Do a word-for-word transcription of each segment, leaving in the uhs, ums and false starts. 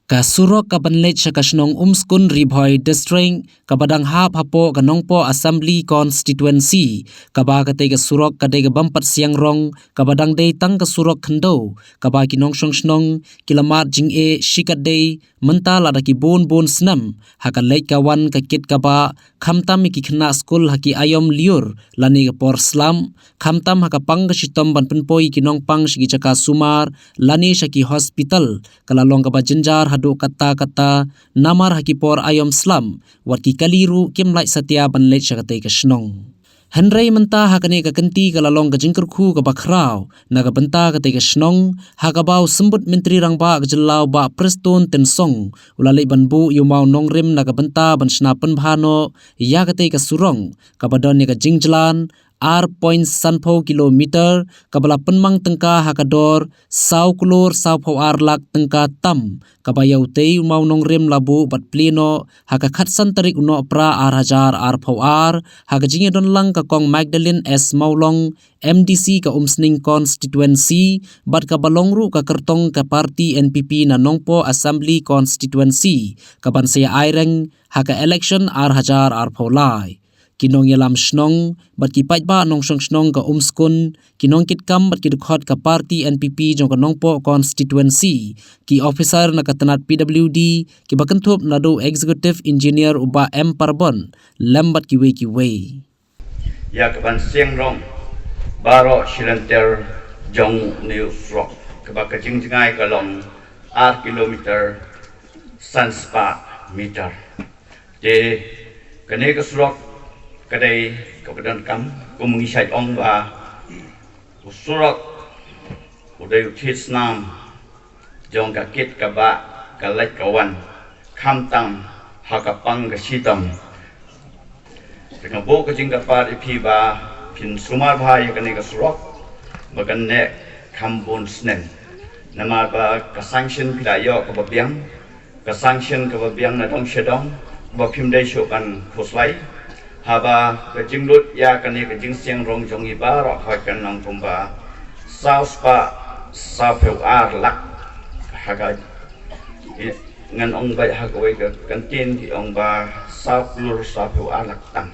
Ka surok kaban leit sha ka shnong Umskun, Ri Bhoi District, kaba dang hap hapoh ka Nongpoh Assembly Constituency, kaba katei ka surok ka dei ka bym pat siang rong, kaba dang dei tang ka surok khyndew, kaba ki nongshong shnong ki la mad jingeh shikatdei mynta lada ki bun bun snem ha ka leit ka wan ka kit ka bah, khamtam ïa ki khynnah skul ha ki aiom lyiur lane ka por slap, khamtam ha ka pang ka shitom ban pynpoi ïa ki nongpang sha ki jaka sumar lane sha ki hospital, ka la long kaba jynjar haduh katta katta, namar ha ki por aiom slap wat ki kali ruh kim lait satia ban leit sha katei ka shnong. Hynrei mynta ha kane ka kynti ka la long ka jingkyrkhu kaba khraw na ka bynta katei ka shnong, ha kaba u Symbud Myntri Rangbah ka jylla u Bah Prestone Tynsong u la leit ban buh ïa u mawnongrim na ka bynta ban shna pynbha noh ïa katei ka surok, kaba don ïa ka jingjlan ar point sanphew kilometer, kaba la pynmang tyngka ha ka dor saw klur sawphew ar lak tyngka tam, kaba ïa utei u mawnongrim la buh bad plie noh ha ka khatsan tarik u Nohprah ar hajar arphew ar, ha ka jingïadon lang ka Kong Magdalene S Mawlong, M D C ka Umsning Constituency, bad kaba long ruh ka kyrtong ka party N P P na Nongpoh Assembly Constituency, kaban sa ïa aireng ha ka election ar hajar arphew lai. Ki nongïalam shnong bad ki paidbah nongshong shnong ka Umskun, ki nongkitkam bad ki dkhot ka party N P P jong ka Nongpoh Constituency, ki officer na ka tnat P W D, kiba kynthup naduh Executive Engineer u Bah M Parbon, lem bad kiwei kiwei. Ïa kaban siang rong baroh shi lynter jong une u surok, kaba ka jingjngai ka long ar kilometer san spah meter. Te kane ka surok ka dei kaba donkam, kum ngi shait ong ba u surok u dei u thied snam jong ka kit ka bah ka leit ka wan, khamtam ha ka pang ka shitom. Te nga buh ka jingkyrpad ïa phi ba phin sumar bha ïa kane ka surok ba kan neh kham bun snem. Namar ba ka sanction phi la ïoh kaba biang, ka sanction kaba biang na dong sha dong, ba phim dei shuh ban khuslai. Haba ka jinglut ïa kane ka jingsiang rong jong ngi baroh hoi kan long kumba saw spah sawphew ar lak. Ha ka, i, ngan ong beit ha kawei ka kyntien ki ong ba saw klur sawphew ar lak tam.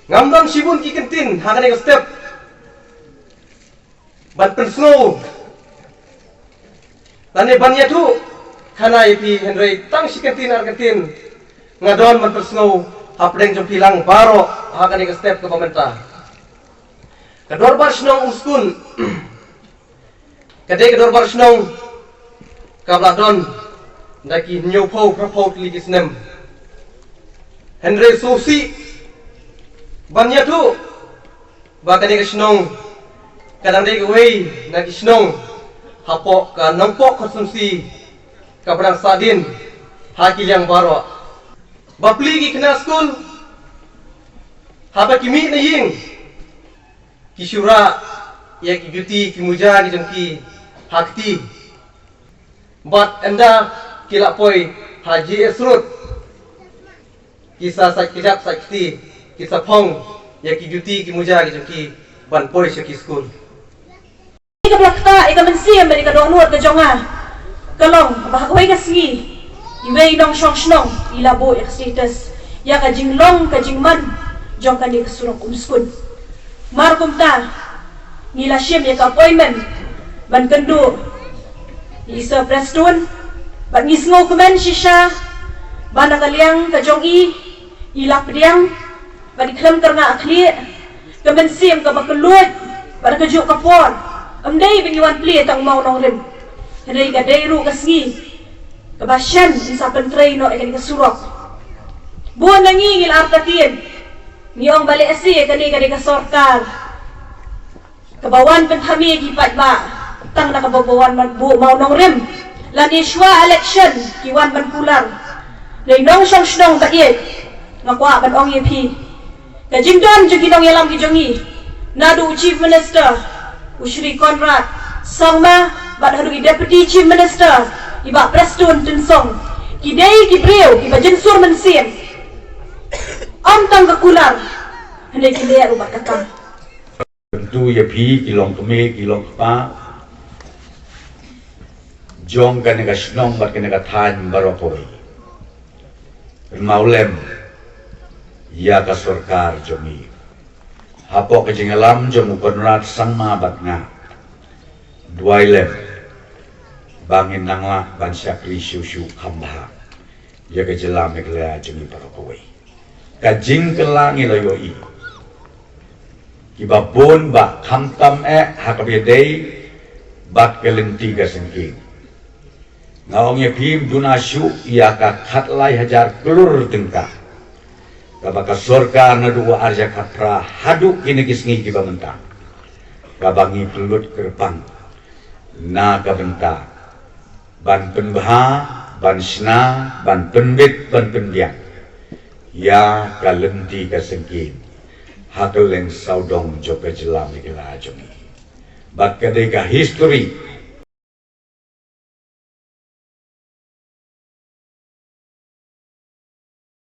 Ngam don shibun ki kyntien ha kane ka step ban pynsngew lane ban ïathuh khana ïa phi, hynrei tang shi kyntien ar kyntien nga don ban pynsngew hapdeng jong phi lang baroh ha kane ka step kaba mynta. Ka dorbar shnong Umskun ka dei ka dorbar shnong kaba la don da ki hynñiewphew phraphew tylli ki snem. Hynrei sngewsih ban ïathuh ba kane ka shnong ka dang dei kawei na ki shnong hapoh ka Nongpoh Constituency kaba dang sahdien ha ki liang baroh. Bapli ki khynnah skul haba ki mih na ïing ki shu rah ïa ki juti ki muja ki jong ki ha kti. Bad ynda ki la poi ha G S Road ki sa sait kjat sait kti, ki sa phong ïa ki juti ki muja ki jong ki ban poi sha ki skul. Ka bla kata ïa ka mynsiem bad ïa ka dohnud ka jong nga ka long ba ha kawei ka sngi iwei i nongshong shnong i la buh ïa ka status ïa ka jinglong ka jingman jong kane ka surok Umskun. Mar kumta ngi la shim ïa ka appointment ban kynduh ïa i Sir Prestone bad ngi sngewkmen shisha ba na ka liang ka jong i i la pdiang bad i khlem kyrngah khlieh, ka mynsiem kaba kylluid bad ka juh ka por. Ym dei ba ngi wan plie tang mawnongrim, hynrei ka dei ruh ka sngi kaba shen in sa pyntrei noh ïa kane ka surok. Bun na ngi ngi la artatien, ngi ong ba lehse kane ka dei ka sorkar kaba wan pynthame ki paidbah tang na kaba wan buh mawnongrim. Lane shuwa election ki wan ban kular. Dei nongshong shnong ba ïeit, nga kwah ban ong ïa phi, ka jingdon jong ki nongïalam ki jong ngi, naduh u Chief Minister u Shri Conrad Sangma bad haduh i Deputy Chief Minister i Bah Prestone Tynsong, ki dei ki briew kiba jynsur mynsiem. Ym tang ka kular, hynrei ki leh ruh bad ka kam. Kyntu ïa phi ki long kmie ki long kpa, G jong kane ka shnong bad kane ka thaiñ baroh kawei. Kynmaw lem ïa ka sorkar jong ngi hapoh ka jingïalam jong u Conrad Sangma bad nga. Duwai lem ba ngin nang lah ban shakri shuh shuh kham bha ïa ka jylla Meghalaya jong ngi baroh kawei. Ka jingkylla ngi la ïohi kiba bun bha, khamtam eh ha kaba ïadei bad ka lynti ka syngkien. Nga ong ïa phi, duna shuh ïa ka khatlai hajar klur tyngka kaba ka sorkar naduh u ar hajar khatphra haduh kine ki sngi kiba mynta, kaba ngi pynlut kyrpang na ka bynta ban pynbha, ban shna, ban pynbit, ban pynbiang ïa ka lynti ka syngkien ha kylleng sawdong jong ka jylla Meghalaya jong ngi. Bad ka dei ka history